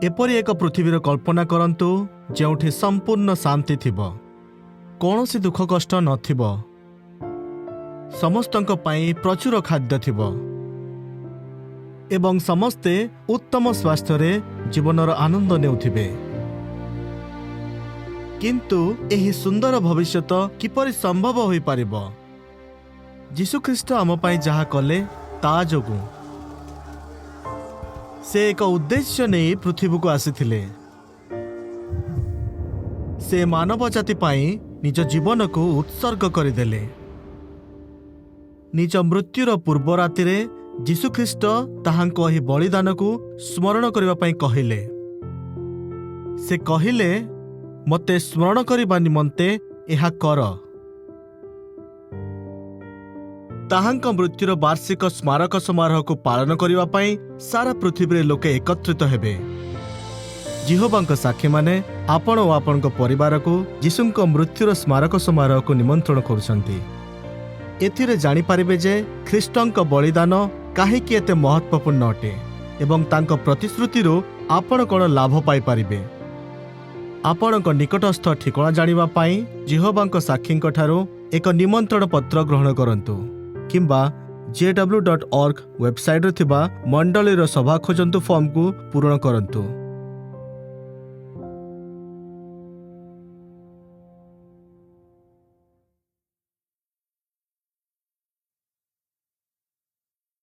ଏପରି ଏକ ପୃଥିବୀର କଳ୍ପନା କରନ୍ତୁ, ଯେଉଁଠି ସମ୍ପୂର୍ଣ୍ଣ ଶାନ୍ତି ଥିବ, କୌଣସି ଦୁଃଖ କଷ୍ଟ ନଥିବ, ସମସ୍ତଙ୍କ ପାଇଁ ପ୍ରଚୁର ଖାଦ୍ୟ ଥିବ ଏବଂ ସମସ୍ତେ ଉତ୍ତମ ସ୍ୱାସ୍ଥ୍ୟରେ ଜୀବନର ଆନନ୍ଦ ନେଉଥିବେ। କିନ୍ତୁ ଏହି ସୁନ୍ଦର ଭବିଷ୍ୟତ କିପରି ସମ୍ଭବ ହୋଇପାରିବ? ଯୀଶୁଖ୍ରୀଷ୍ଟ ଆମ ପାଇଁ ଯାହା କଲେ, ତା ଯୋଗୁଁ। ସେ ଏକ ଉଦ୍ଦେଶ୍ୟ ନେଇ ପୃଥିବୀକୁ ଆସିଥିଲେ। ସେ ମାନବ ଜାତି ପାଇଁ ନିଜ ଜୀବନକୁ ଉତ୍ସର୍ଗ କରିଦେଲେ। ନିଜ ମୃତ୍ୟୁର ପୂର୍ବ ରାତିରେ ଯୀଶୁଖ୍ରୀଷ୍ଟ ତାହାଙ୍କ ଏହି ବଳିଦାନକୁ ସ୍ମରଣ କରିବା ପାଇଁ କହିଲେ। ସେ କହିଲେ, "ମୋତେ ସ୍ମରଣ କରିବା ନିମନ୍ତେ ଏହା କର।" ତାହାଙ୍କ ମୃତ୍ୟୁର ବାର୍ଷିକ ସ୍ମାରକ ସମାରୋହକୁ ପାଳନ କରିବା ପାଇଁ ସାରା ପୃଥିବୀରେ ଲୋକେ ଏକତ୍ରିତ ହେବେ। ଜିହୋବାଙ୍କ ସାକ୍ଷୀମାନେ ଆପଣ ଓ ଆପଣଙ୍କ ପରିବାରକୁ ଯୀଶୁଙ୍କ ମୃତ୍ୟୁର ସ୍ମାରକ ସମାରୋହକୁ ନିମନ୍ତ୍ରଣ କରୁଛନ୍ତି। ଏଥିରେ ଜାଣିପାରିବେ ଯେ ଖ୍ରୀଷ୍ଟଙ୍କ ବଳିଦାନ କାହିଁକି ଏତେ ମହତ୍ୱପୂର୍ଣ୍ଣ ଅଟେ ଏବଂ ତାଙ୍କ ପ୍ରତିଶ୍ରୁତିରୁ ଆପଣ କ'ଣ ଲାଭ ପାଇପାରିବେ। ଆପଣଙ୍କ ନିକଟସ୍ଥ ଠିକଣା ଜାଣିବା ପାଇଁ ଜିହୋବାଙ୍କ ସାକ୍ଷୀଙ୍କଠାରୁ ଏକ ନିମନ୍ତ୍ରଣ ପତ୍ର ଗ୍ରହଣ କରନ୍ତୁ କିମ୍ବା ଜେଡବ୍ଲ୍ୟୁ.ଅର୍ଗ ୱେବସାଇଟ୍ରେ ଥିବା ମଣ୍ଡଳୀର ସଭା ଖୋଜନ୍ତୁ ଫର୍ମକୁ ପୂରଣ କରନ୍ତୁ।